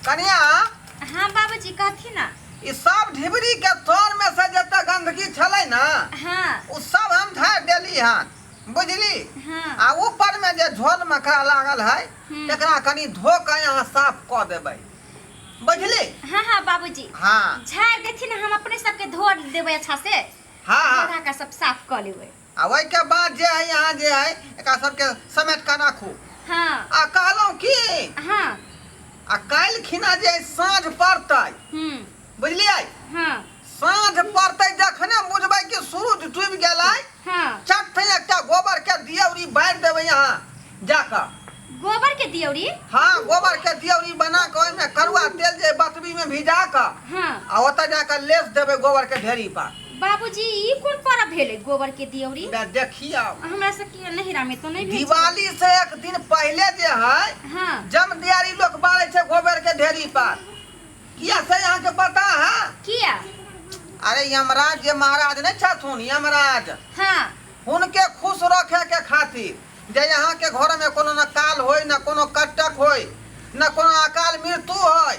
कनिया। हाँ बाबूजी, कहथिन ना। ई सब ढिबरी के तर में से जते गंदगी छलै ना, ओ सब हम झाड़ि देली हन, बुझली? हाँ। आ ऊपर में जे झोल मकड़ा लागल है, तकरा कनि धो के यहाँ साफ कऽ देबै, बुझली? हाँ हाँ बाबूजी। झाड़ि देथिन, हम अपने सबके धो देबै अच्छा से। हाँ हाँ। धो के सब साफ कऽ लेबै। आ ओहिके बाद जे है यहाँ जे है एकरा सबके समेट कऽ राखू। आ कहलहुँ की, आ काल्हि खिना जे है साँझ पड़तै, बुझलियै? साँझ पड़तै जखने बुझबै कि सूरज डूबि गेलै, चट एकटा गोबर के दियौरी बारि देबै यहाँ जाकऽ। गोबर के दियौरी? हाँ, गोबर के दियौरी बना कऽ ओहिमे करुआ तेल जे बतबी में भिजा कऽ आ ओतऽ जाकऽ लेस देबै गोबर के ढेरी पर। बाबूजी, ई कोन पर्व भेलै गोबर के दियौरी? बे देखियौ। हमरा सबके नहिरा में तो नहीं भेल। दिवाली से एक दिन पहले जे है, जमदियारी लोग बारै छै गोबर के ढेरी पर। किया से यहाँ के पता है? किया? अरे यमराज जे महाराज नहीं छथुन यमराज, हुनके खुश रखे के खातिर जे यहाँ के घर में कोनो न काल होय, न कोनो कटक होय, न कोनो अकाल मृत्यु होय,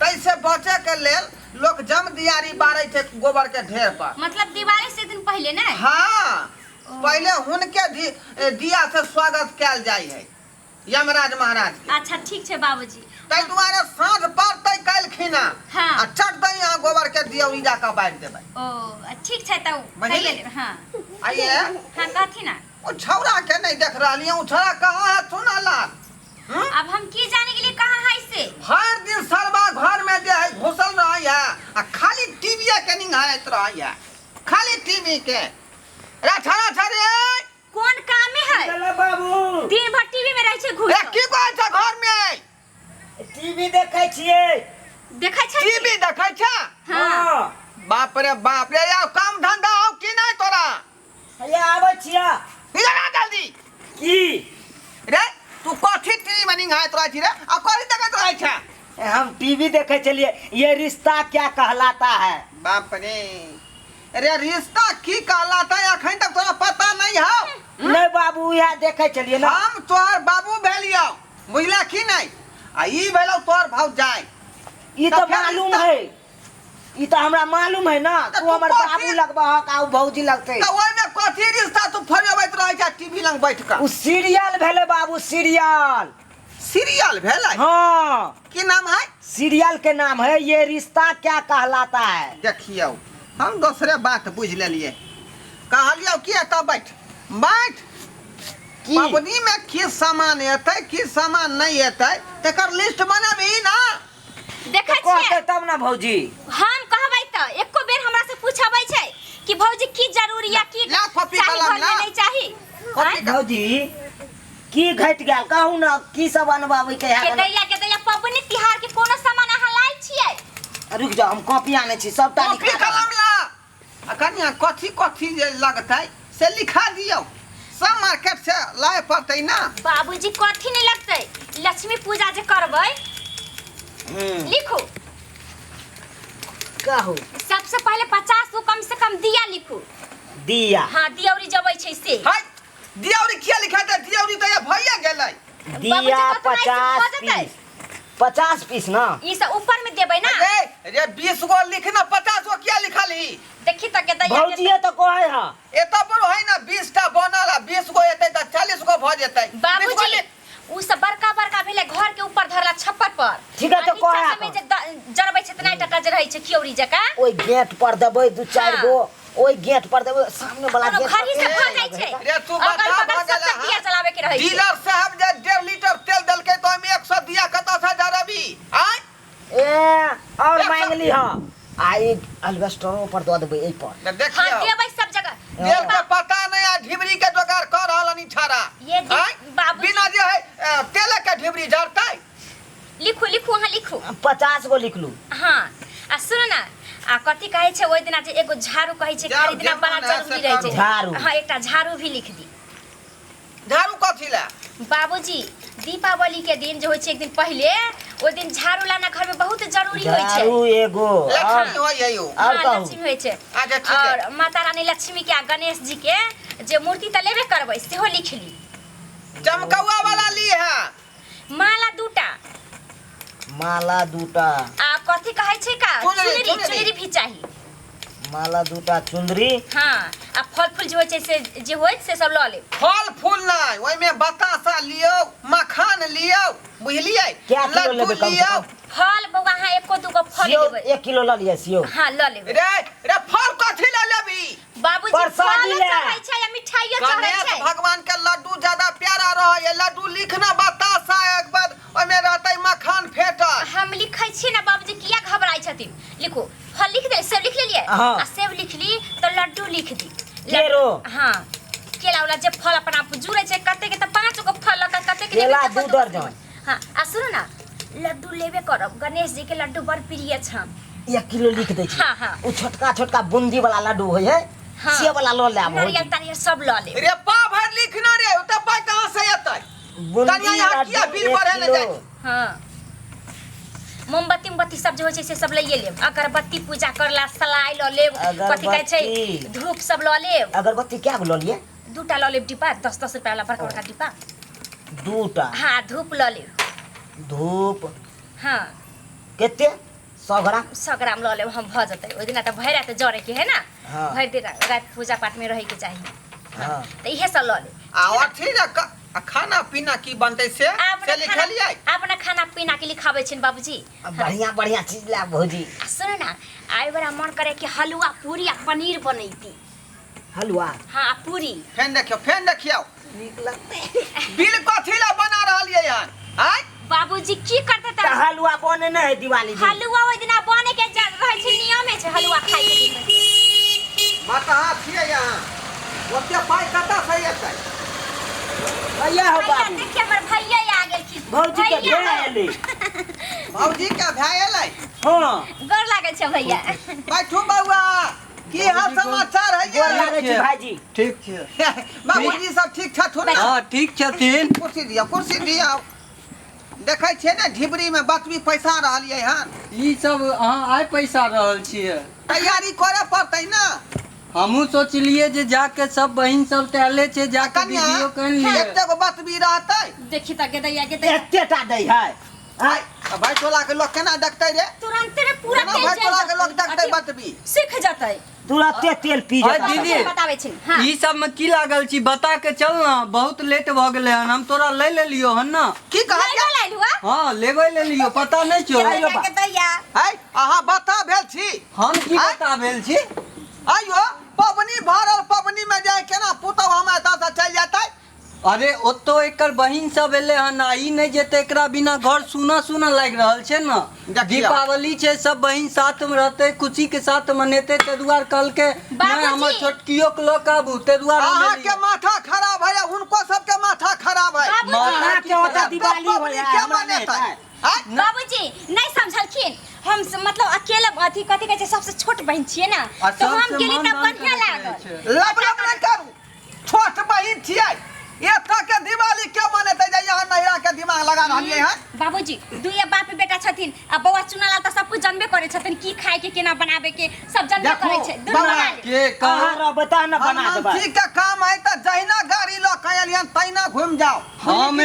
तैसे बचे के लेल लोग जम दियारी बारै छै गोबर के ढेर पर। मतलब दिवाली से दिन पहले ने? हाँ, पहले हुनके दिया से स्वागत कैल जाय है यमराज महाराज के। अच्छा ठीक छै बाबूजी। ताहि दुआरे साँझ पड़तै काल्हि खिना, आ चट दै यहाँ गोबर के दियौरी जाकऽ बारि देबै। ओ ठीक छै तब। बुझली? हाँ। आइए। हाँ कहथिन ना। ओ छौड़ा के नहीं देख रहलियै, ओ छौड़ा कहाँ है सुना लाल? अब हम की जाने के लिए कहाँ है से? हर दिन सरबा घर में जे है घुसल रहे है आ खाली टीवी के निहारैत रहे है, खाली टीवी के। रे छौड़ा छौड़ी। कोन काम में है? चलो बाबू। दिन भर टीवी में रहे छै घुसल। रे की कहै छै घर में? टीवी देखै छियै। देखै छै? टीवी देखै छै? हाँ। बाप रे बाप रे, यार काम धंधा हो की नहीं तोरा? हैया आबै छिया। इधर आ जल्दी। की? रे तू कथी टीवी में निहारैत रहै छी रे? आ कथी देखैत रहै छै? हम टीवी देखै छलियै, ये रिश्ता क्या कहलाता है। बाप रे रे, रिश्ता की कहलाता है अखन तक तोरा पता नहीं हौ? नहीं बाबू, इएह देखै छलियै ना। हम तोहर बाबू भेलियौ, बुझला की नहीं? आ ई भेलौ तोहर भौजाई। ई तऽ तो फेर मालूम रिश्ता- है, ई तो हमरा मालूम है ना। तऽ तू हमर तू कथी- बाबू लगबहक आ उ भौजी लगतै। तऽ ओहिमे कथी रिश्ता तू फरियाबैत रहै छै टीवी लग बैठ कऽ? उ सीरियल भेलै बाबू, सीरियल। सीरियल भेलै? हाँ। की नाम है? सीरियल के नाम है ये रिश्ता क्या कहलाता है। देखियौ, हम दोसरे बात बुझि लेलियै। कहलियौ कि एतऽ बैठ बैठ। की? पबनी में की सामान एतै की सामान नहीं एतै तकर लिस्ट बनाबी ना। देखै कहतै छियै? तब ना भौजी। हम कहबै तऽ एको बेर हमरा से पूछबै छै कि भौजी की जरूरी या की ला कॉपी चाही कलम घर में ला। नहीं चाही? कॉपी आँय? कलम। भौजी की घटि गेल कहू ना, की सब अनबाबै के है? के दैया के दैया, पबनी तिहार के कोनो सामान अहाँ लायल छियै? रुक जाओ, हम कॉपी आनै छी, सबटा कॉपी लिखा कलम ला। आ कनिया कथी कथी जे लगतै से लिखा दियौ, सब मार्केट से लाए पड़तै ना। बाबूजी कथी नहीं लगतै, लक्ष्मी पूजा जे करबै। लिखू। कहू। सबसे पहले 50 गो कम से कम दिया लिखू। दिया? हाँ, दियौरी जबै छै से। हाय, दियौरी किया लिखा दे? दियौरी तऽ भइए गेलै। दिया बाबूजी, कतना 50 भऽ जेतै? पीस। 50 पीस ना? ई सब ऊपर में देबै ना। रे रे, 20 गो लिख ना, 50 गो किया लिखलही? देखी तऽ के दैया के भौजी तऽ कहै हा। एतऽ पर है ना 20 टा बनल आ 20 गो एतै तऽ 40 गो भऽ जेतै। 20 गो बाबूजी, लिख। उ सब बड़का बड़का भेलै घर के ऊपर धरला छप्पर पर। ठीक है, आ तऽ नीचा कहै सबमे जे जरबै छै तऽ नाइट टा जे रहै छै कियौरी जकाँ। ओहि गेट पर देबै 2-4 गो, ओहि गेट पर देबै, सामने वाला कोनो गेट पर घरही से भऽ जाइ छै। रे तू अगल बता बगल भऽ सब गेलै दिया हँ? जलाबै के रहै छै। डीलर साहब जे 1.5 लीटर तेल देलकै तऽ ओहिमे 100 दिया कतऽ से जरबी? आँय? ए और एक सौ- मांगली हँ, आ ई अल्बेस्टरो पर दऽ देबै एहि पर। तऽ देखियौ। हाँ, देबै सब जगह। तेल के पता नहीं आ ढिबरी के जोगाड़ कर रहल हन छाड़ा। ये आँय? बाबूजी। बिना जे है तेल के ढिबरी जरतै। लिखू लिखू, अहाँ लिखू। 50 गो लिखलू। हाँ, आ सुनू ना, आ कथी कहै छै ओहि दिना जे एगो झाड़ू कहै छै जाउ, खरीदना जे बड़ा मन है जरूरी से रहै छै। करू। झाड़ू। हाँ, एकटा झाड़ू भी लिख दी। झाड़ू कथी ला? बाबूजी, दीपावली के दिन जे होइ छै एक दिन पहिले, ओहि दिन झाड़ू लाना घर में बहुत जरूरी होइ छै। झाड़ू एगो। लक्ष्मी होइ है यौ। और हाँ, कहू। लक्ष्मी होइ छै। अच्छा, ठीक है। और माता रानी लक्ष्मी के आ गणेश जी के जे मूर्ति तऽ लेबे करबै, सेहो लिख ली। चमकौआ वाला ली है। माला दूटा। माला दूटा। आ कथी कहै छै का? चुनरी, चुनरी। चुनरी। चुनरी भी चाही। माला दूटा, चुंदरी। हाँ, आ फल फूल जे होइ छै से जे होइत से सब लऽ लेब। फल फूल नहि, ओहिमे बताशा लियौ, मखान लियौ, बुझलियै? क्या किलो लड्डू लेबै कम से लियौ। कम? फल बौआ, अहाँ एको दूगो फल सेव लेबै। 1 किलो लऽ लिअ सेव। हाँ, लऽ लेबै। रे रे, फल कथी लए लेबी? बाबूजी, प्रसादी फलो लए। चढ़ै छै आ मिठाइयो चढ़ै गणेश छै। भगवान के लड्डू ज्यादा प्यारा रहै। लड्डू लिखना, बताशा, एक बाद ओहिमे रहतै मखान फेटल। हम लिखै छी ने बाबूजी, किया घबराइ छथिन? लिखू, फल लिख दे, सेब लिख लेलियै? हाँ। आ सेब लिखली तऽ लड्डू लिख दी। केरो। हाँ, केला उला, जे फल अपन आप जुड़ै छै। कते के तऽ पाँच गो फल लऽ कऽ, कते के केला लेबै तऽ दू कते- दर्जन। हाँ, आ सुनू ने, लड्डू लेबे करब, गणेश जी के लड्डू बड़ प्रिय छनि। 1 किलो लिख दै छी। हाँ, हाँ। ओ छोटका छोटका बूंदी वाला लड्डू होइ है, हाँ। से वाला लऽ लेब। नारियल तारियल सब लऽ लेब। रे, पा भरि लिखना रे, ओते पाइ कहाँ से एतै? बूंदी कनिया, यहाँ किया लड्डू बिल एक बढ़े ले किलो। जाइ? हाँ, मोमबत्ती उमबत्ती सब जे होइ छै से सब लैए लेब। अगरबत्ती पूजा करला, सलाई लऽ लेब, कथी कहै छै, अगरबत्ती। धूप सब लऽ लेब। अगरबत्ती क्या गो लऽ लिए? दूटा लऽ लेब डिब्बा, 10-10 रुपया वाला बड़का बड़का डिब्बा। दूटा। हाँ, धूप लऽ लेब। धूप। हाँ। कते, 100 ग्राम? 100 ग्राम लऽ लेब हम, भऽ जेतै। ओहि दिना तऽ भरि राति जरे के है ना। हाँ। भरि दिन राति पूजा पाठ में रहै के चाही। हाँ। तऽ इहे सब लऽ लेब। आ अथी जे आ खाना पीना की बनतै से अपना से खाना लिखलियै? अपना खाना पीना के लिखाबै छियनि बाबूजी। आ बढ़िया बढ़िया चीज लाब भौजी। आ सुनू ने, आइ बड़ा मन करे कि हलुआ, पूरी आ पनीर बनैती। हलुआ? हाँ, आ पूरी। फेन देखियौ, फेन देखियौ। नीक लगतै। बिल कथी लए बना रहलियै हन आँय? बाबूजी, की करते तऽ तऽ? हलुआ बने नहि है दिवाली दिन? हलुआ ओहि दिना बने के रहै छै, नियमे छै हलुआ खाइ के दिन। बतहा छियै अहाँ, ओते पाइ कतऽ से एतै? भैया हो भैया। बाबू। देखिए, हमर भैया आ गेलखिन। भौजी के भैया। भे एली। भौजी के भए एलै? हाँ। गोर लागल छै भैया। बैठू बौआ, की हाल समाचार है? गोर लागै छी भाईजी। ठीक छै। बाबूजी सब ठीक छथुन ने? हँ, ठीक छथिन। कुर्सी दिअ, कुर्सी दिअ। देखै छियै ने, ढिबरी मे बतबी पैसा रहलियै हन। ई सब अहाँ आइ पैसा रहल छियै? तैयारी करे पड़तै ने। हमहूँ सोचलियै जे जाके सब बहिन सब तऽ आले छै, जाके कन्या, दीदियो कनि लियै। एते गो बतबी रहतै? देखी तऽ गेदैया गेदैया। एते टा दै है आय? आ भाई टोला के लोग केना देखतै रे? तुरंते में पूरा केना तेल भाई जरि टोला के लोग जेतै। देखतै अथी बतबी? सीख जेतै। तुरते तेल पी आय जेतै। दीदी। बताबै छी, हाँ। ई सब में की लागल छी, बता के चल ना, बहुत लेट भऽ गेलै हन। हम तोरा ले लेलियो हन ना। की कहलियै? नहीं लाइल हुआ। हाँ, लेबै लेलियो, पता नहीं छौ। आइयो बा। गेदैया। है, अहाँ बता भेल छी। हम की आय? बता भेल छी? आइयो पबनी भरल, पबनी में जाय केना पुतहु हमरा एतऽ से चलि जेतै? अरे, ओतो एकर बहिन सब एले हन आ ई नहि जेतै, एकरा बिना घर सुना सुना लागि रहल छै ने। देखियौ। दीपावली छै, सब बहिन साथ में रहतै, खुशी के साथ मनेतै, ताहि दुआरे कहलकै नहि। बाबूजी। हमर छोटकियो के लऽ के आबू, ताहि दुआरे हम अहाँके एलियै। माथा खराब है या हुनको सबके माथा खराब है? बाबूजी। माथा अहाँके ओतऽ दिवाली पबनी होइ है, के हमरा नहि मनेतै? हेतै। आँय? बाबूजी नहीं समझलखिन। हम मतलब अकेले अथी कथी कहै छै, सबसे छोट बहिन छियै ने, आ तऽ हम सबसे गेली मान तऽ दान बढ़िया करैत रहै लागल। छै। लब लब नहि करू, छोट बहिन छियै, एतऽ के दिवाली के मनेतै जे यहाँ नहिरा के दिमाग लगा रहलियै हन? बाबूजी, दुइये बाप बेटा छथिन आ बौआ चुनालाल तऽ सब कुछ जानबे करै छथिन, की खाय के, केना बनाबे के, सब जानबे देखू, करै छै। दुनू बाबा, बना ले। के अहाँ कह रहबै तहन ने बना देबै। हनुमान के काम है तऽ जहिना गाड़ी लऽ के एलियन तहिना घुमि जाउ। हम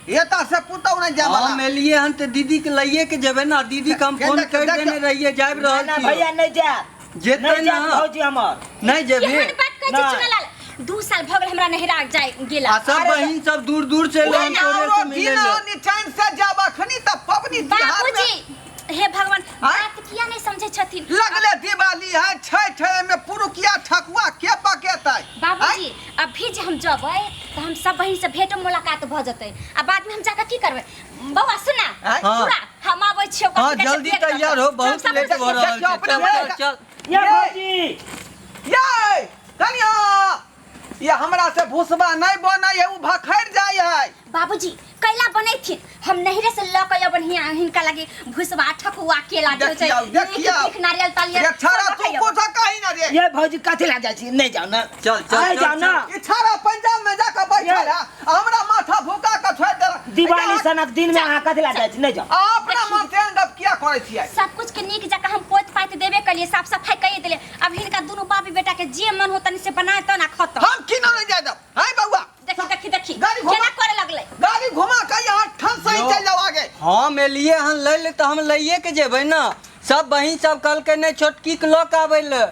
एतऽ से पुतहु नहि जाय हम एलियै हन तऽ दीदी के लइए के जेबै ने। दीदी के हम फोन देखियौ, करि देखियौ। देने रहियै, जाबि रहल ना छियै। भैया, नहि जायब। जेतै नहि जायब। ना। भौजी हमर। नहि जेबही? केहन बात कहै छै? नहि। चुनालाल, 2 साल भऽ गेल हमरा नहिरा जाय गेला। आ सब बहिन सब दूर दूर से एलै हन तोरे से मिलै दिना लए। निचैन से जाब अखनी तऽ पबनी तिहार में। बाबूजी, हे भगवान। आँय? बात किया नहीं समझै छथिन? लगले दिवाली है, छठि है, एहिमे पुरुकिया ठकुआ के पकेतै? बाबूजी, अभी जे हम जबै तऽ हम सब बहिन से भेंटो मुलाकात भऽ जेतै आ बाद में हम जाके की करबै? बौआ, सुना। आँय? हाँ। पूरा हम आबै छियौ। हाँ, जल्दी तैयार हो, बहुत लेट भऽ रहल देखियौ, छै। अपने चल मोन चल चल। ये भौजी। ये कनिया, ये हमरा से भूसबा नहीं बनै है, उ भखरि जाइ है। बाबूजी, कैला बनैथिन? हम नहिरे से लऽ के अबन हिया हिनका लगे भुसबा, ठकुआ, केला जे होइ छै, देखियौ, नीक देखियौ। नीक नारियल तारियल रे छाड़ा, सब तू रखैयौ। कुछ कही ना रे। ये भौजी, कथी लए जाइ छी? नहि जाउ ने। चल, चल, आइ चल, जाउ ने। ई छाड़ा पंजाब में जाके बैठल है, हमरा माथा भूका के छोड़ि देलक। दिवाली सनक दिन में अहाँ कथी लए जाइ छी? नहि जाउ। अहाँ अपना मन से गप किया करै छियै? सब कुछ के नीक जकाँ हम पोत पाति देबे कलिए, साफ सफाई कइए देलिए। अब हिनका दुनू बाप बेटा के जे मन होतनि से बनाए त ना खत। हम की ना नहीं जाय देब हाय बौआ। देखी, देखी, देखी। गाड़ी घुमा। केना करे लगलै। गाड़ी घुमा के यहाँ ठन से ही यो। चल जाओ आगे। हम एलियै हन लै ले तऽ हम लैये के जेबै ने। सब बहिन सब कहलकै नहि छोटकी के लऽ के आबै ले,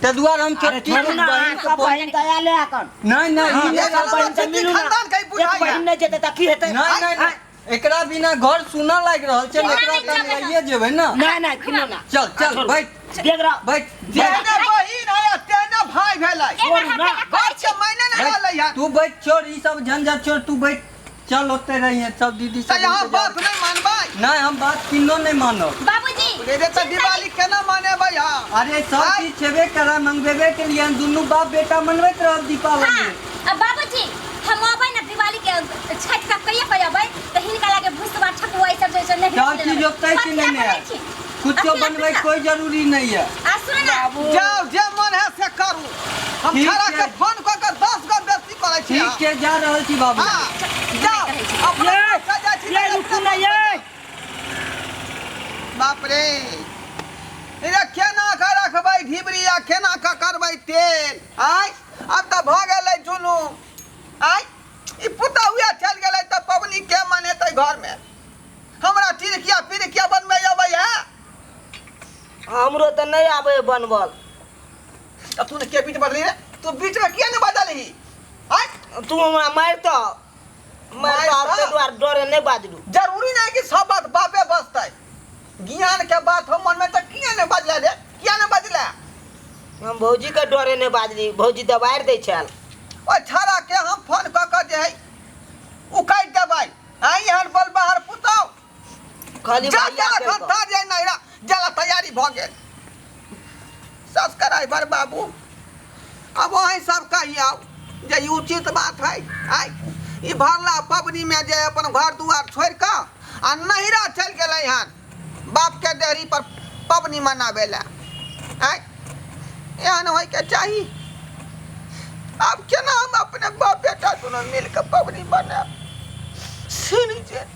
ताहि दुआरे हम अरे छोटकी छोड़ू के ना, बहिन के सब बहिन तऽ आयल है एखन। नहीं नहीं, ई नहि सब बहिन तऽ मिलू ना। खानदान के एक बुझाइया। बहिन नहि जेतै तऽ की हेतै? नहीं नहीं नहीं, एकरा बिना घर सुना लागि रहल छै, केना एकरा नहि तऽ हम जेबै? लैये जेबै ने। नहि नहि, किनो ना। चल चल बैठ देख रहा बैठ। जेहने बहिन है तेहने भाई भेलै। एना ना। हाथ बात के मायने नहि रहलै हन। तू बैठ, छोड़ ई सब झंझट छोड़, तू बैठ, चल ओते रहिए सब दीदी तऽ सब यहाँ इंतजार। बात नहि मानबै? नहीं, हम बात किनो नहीं मानब। बाबूजी रे रे, तऽ दिवाली केना मनेबै हम? अरे सब चीज छेबे करा, मंगबेबे के लिए दुनू बाप बेटा मनबैत रहब दीपावली। हाँ, अब बाबूजी हम अबै ने दिवाली के छठ का कहिया कहिया अबै तऽ हिनका लागे भुसबा ठकुआ ई सब जे छै नहीं सब चीज ओतै से कथिला लेने बनै आयब। छी? कुछो अथिला बनबै कथिला? कोई जरूरी नहीं है। आ सुन ना, जाओ जे मन है से करू। हम ठीक छड़ा छै। के फोन कऽ के 10 गो बेसी करै छी। ठीक छै, जा रहल छी बाबू। हाँ, जाओ अपना ये, जाइ छी। ये रुकू ना ये। बाप रे, रे केना के रखबै ढिबरी आ केना के करबै तेल? आय अब तऽ भऽ गेलै जुलूम। आय ई पुतहुए चलि गेलै तऽ पबनी के मनेतै घरमे? हमरा टिरकिया पिरकिया बनबै अबै है? हमरो तऽ नहि आबै बनबल। तऽ तू ने के बीच बदली रे? तू बीच में किया ने बदलही? आय तू हमरा मारितऽ मारितऽ, आब ताहि दुआरे डरे नहि बाजलू। जरूरी नहीं कि सब बात बापे बजतै। ज्ञान के बात हम मन में तऽ किया ने बजला रे, किया ने बजला? हम भौजी के डरे नहि बाजली, भौजी दबारि दै छल। ओहि छाड़ा के हम फोन कऽ के जे है उकाटि देबै। आइ एहन बल बाहर पुतौ खाली जा भैया जा के एखन कह। ता जे नैरा जला तैयारी भऽ गेल। सब्सक्राइबर बाबू, अब अहीं सब कहियौ जे ई उचित बात है? आइ ई भरला पबनी में जे अपन घर दुआर छोड़ि कऽ आ नैहरा चलि गेलै हन बाप के देहरी पर पबनी मनाबै लए। आइ एहन होइके चाही? आब केना हम अपने बाप बेटा दुनू मिल कऽ पबनी बनायब? सुनि जे